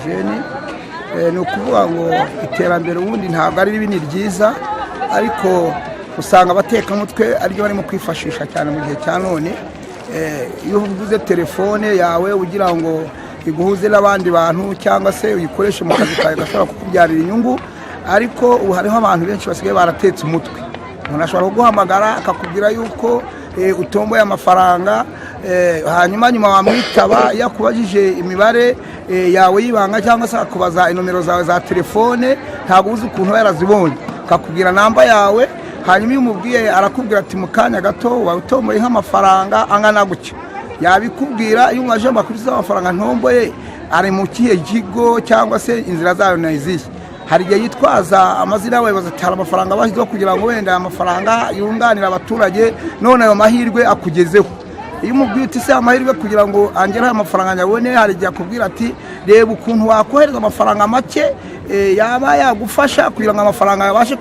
Jene, ni ukuvuga ngo iterambere ubundi ntabwo ari ribi, ni ryiza, ariko usanga abatekamutwe ariryo barimo kwifashisha cyane mu gihe cya none. Iyo uguze telefone yawe ugira ngo iguhuze n'abandi bantu cyangwa se uyikoreshe mu kazi kawe gashobora kukubyarira inyungu, ariko ubu hariho abantu benshi basigaye baratetse umutwe. Umuntu ashobora kuguhamagara akakubwira yuko utomboye amafaranga, hanyuma nyuma wamwitaba, iyo akubajije imibare yawe y'ibanga cyangwa se akakubaza inomero zawe za telefone, ntabwo uzi ukuntu aba yarazibonye, akakubwira namba yawe. Hanyuma iyo umubwiye, arakubwira ati: "Mu kanya gato waba utomboye nk'amafaranga angana gutya." Yabikubwira, iyo umubajije amakuru z'amafaranga ntomboye ari mu kihe kigo cyangwa se inzira zayo ni izihe, hari igihe yitwaza amazina y'abayobozi ati: "Hari amafaranga bashyizeho kugira ngo wenda aya mafaranga yunganire abaturage, none ayo mahirwe akugezeho." Iyo umubwiye uti: "Se amahirwe kugira ngo angereho aya mafaranga nyabone?" hari igihe akubwira ati: "Reba ukuntu wakohereza amafaranga make yaba yagufasha kugira ngo amafaranga yabashe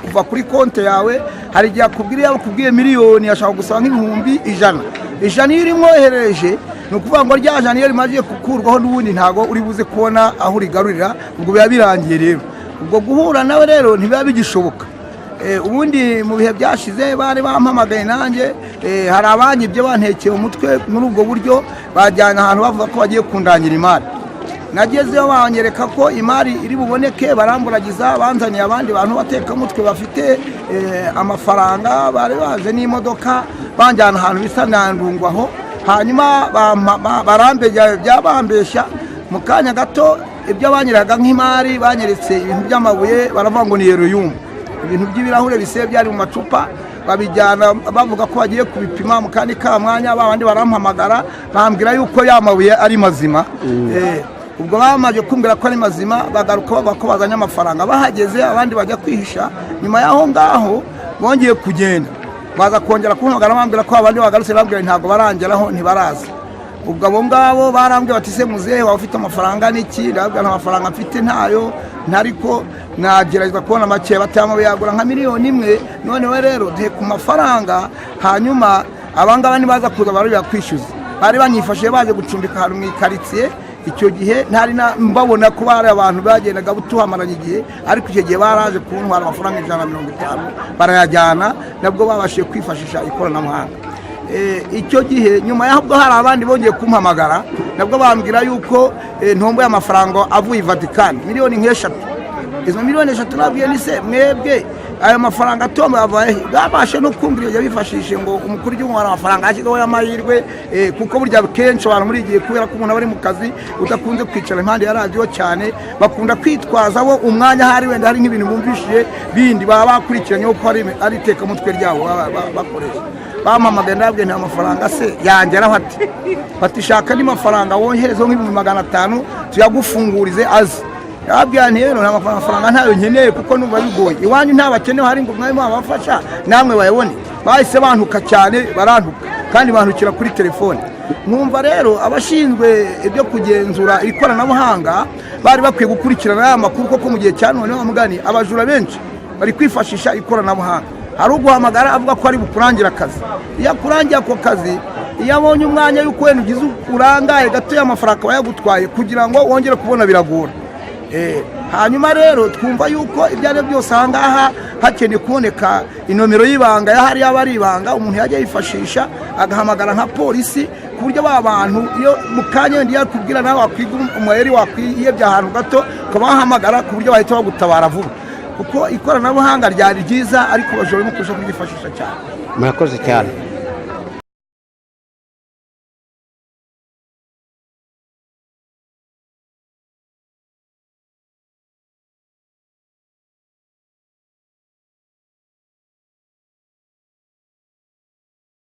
kuva kuri konti yawe." Hari igihe akubwira, iyo akubwiye miliyoni, ashobora gusaba nk'ibihumbi 100. 100 iyo urimwoherereje, ni ukuvuga ngo rya jana iyo rimaze gukurwaho, n'ubundi ntabwo uri buze kubona aho urigarurira. Ubwo biba birangiye rero, ubwo guhura nawe rero ntibiba bigishoboka. Ubundi mu bihe byashize bari bampamagaye nanjye, hari abanyibye bantekeye umutwe muri ubwo buryo, bajyana ahantu bavuga ko bagiye kundangira imari. Nagezeyo banyereka ko imari iri buboneke, baramburagiza, banzaniye abandi bantu batekamutwe bafite amafaranga, bari baje n'imodoka, banjyana ahantu bisa Nyandungu aho. Hanyuma barambeshya, mu kanya gato ibyo banyerekaga nk'imari, banyeretse ibintu by'amabuye, baravuga ngo ni yeruyumu, ibintu by'ibirahure biseye byari mu macupa, babijyana bavuga ko bagiye kubipima. Mu kandi ka mwanya ba bandi barampamagara, bambwira yuko ya mabuye ari mazima. Ubwo bamaze kumbwira ko ari mazima, bagaruka bavuga ko bazanye amafaranga. Bahageze abandi bajya kwihisha. Nyuma y'aho ngaho bongeye kugenda, baza kongera kumpamagara, bambwira ko abandi bagarutse. Bambwira ntabwo barangeraho, ntibaraza. Ubwo abo ngabo barambwira bati: "Se muzehe, waba ufite amafaranga n'iki?" Ndababwira: "Nta mafaranga mfite, ntayo, ntariko nagerageza kubona make." Batamabuye yagura nka miliyoni 1. "Noneho rero duhe ku mafaranga, hanyuma abangaba nibaza kuza barabira kwishyuza." Bari banyifashije, baje gucumbika ahantu mu ikaritsiye. Icyo gihe ntari mbabona ko bari abantu bagendaga tuhamaranye igihe, ariko icyo gihe baraje kuntwara amafaranga 150 barayajyana, nabwo babashije kwifashisha ikoranabuhanga. Icyo gihe nyuma y'aho hari abandi bongeye kumpamagara, nabwo bambwira yuko ntomboye amafaranga avuye i Vatikani, miliyoni nk'eshatu. Izo miliyoni 3 nabwiye ni se mwebwe ayo mafaranga atomboye avuye he? Babashe no kumvira ibyo bifashishije ngo umukuru w'igihugu hari amafaranga yashyizeho y'amahirwe, kuko burya kenshi abantu muri iki gihe, kubera ko umuntu aba ari mu kazi, udakunze kwicara impande ya radiyo cyane, bakunda kwitwaza bo umwanya ahari wenda hari nk'ibintu bumvishije bindi baba bakurikiranye, ko ari itekamutwe ryabo baba bakoresha. Bampamagaye, ndababwiye nta mafaranga se yangeraho ati bati: "Shaka andi mafaranga woherezeho nk'ibihumbi 500 tuyagufungurize aze." Yababwira nti: "Rero nta mafaranga ntayo nkeneye, kuko numva bigoye. Iwanyu nta bakene hari ngo mwari mwabafasha namwe bayabone?" Bahise bantuka cyane, barantuka kandi bantukira kuri telefone. Nkumva rero abashinzwe ibyo kugenzura ikoranabuhanga bari bakwiye gukurikirana aya makuru, kuko mu gihe cya none wa mugani abajura benshi bari kwifashisha ikoranabuhanga. Hari uguhamagara avuga ko ari bukurangira akazi. Iyo akurangiye ako kazi, iyo abonye umwanya y'uko wenda ugize urangaye gatoya, amafaranga akaba yagutwaye, kugira ngo wongere kubona biragora. Hanyuma rero twumva yuko ibyo ari byo byose aha ngaha hakeneye kuboneka inomero y'ibanga yahari, yaba ari ibanga umuntu yajya yifashisha agahamagara nka polisi, ku buryo ba bantu iyo mu kanya wenda iyo akubwira nawe wakwiga umayeri, wakwiyebya ahantu gato, ukaba wahamagara ku buryo bahita bagutabara vuba, kuko ikoranabuhanga ryari ryiza, ariko abajura barimo kurushaho kuryifashisha cyane. Murakoze cyane.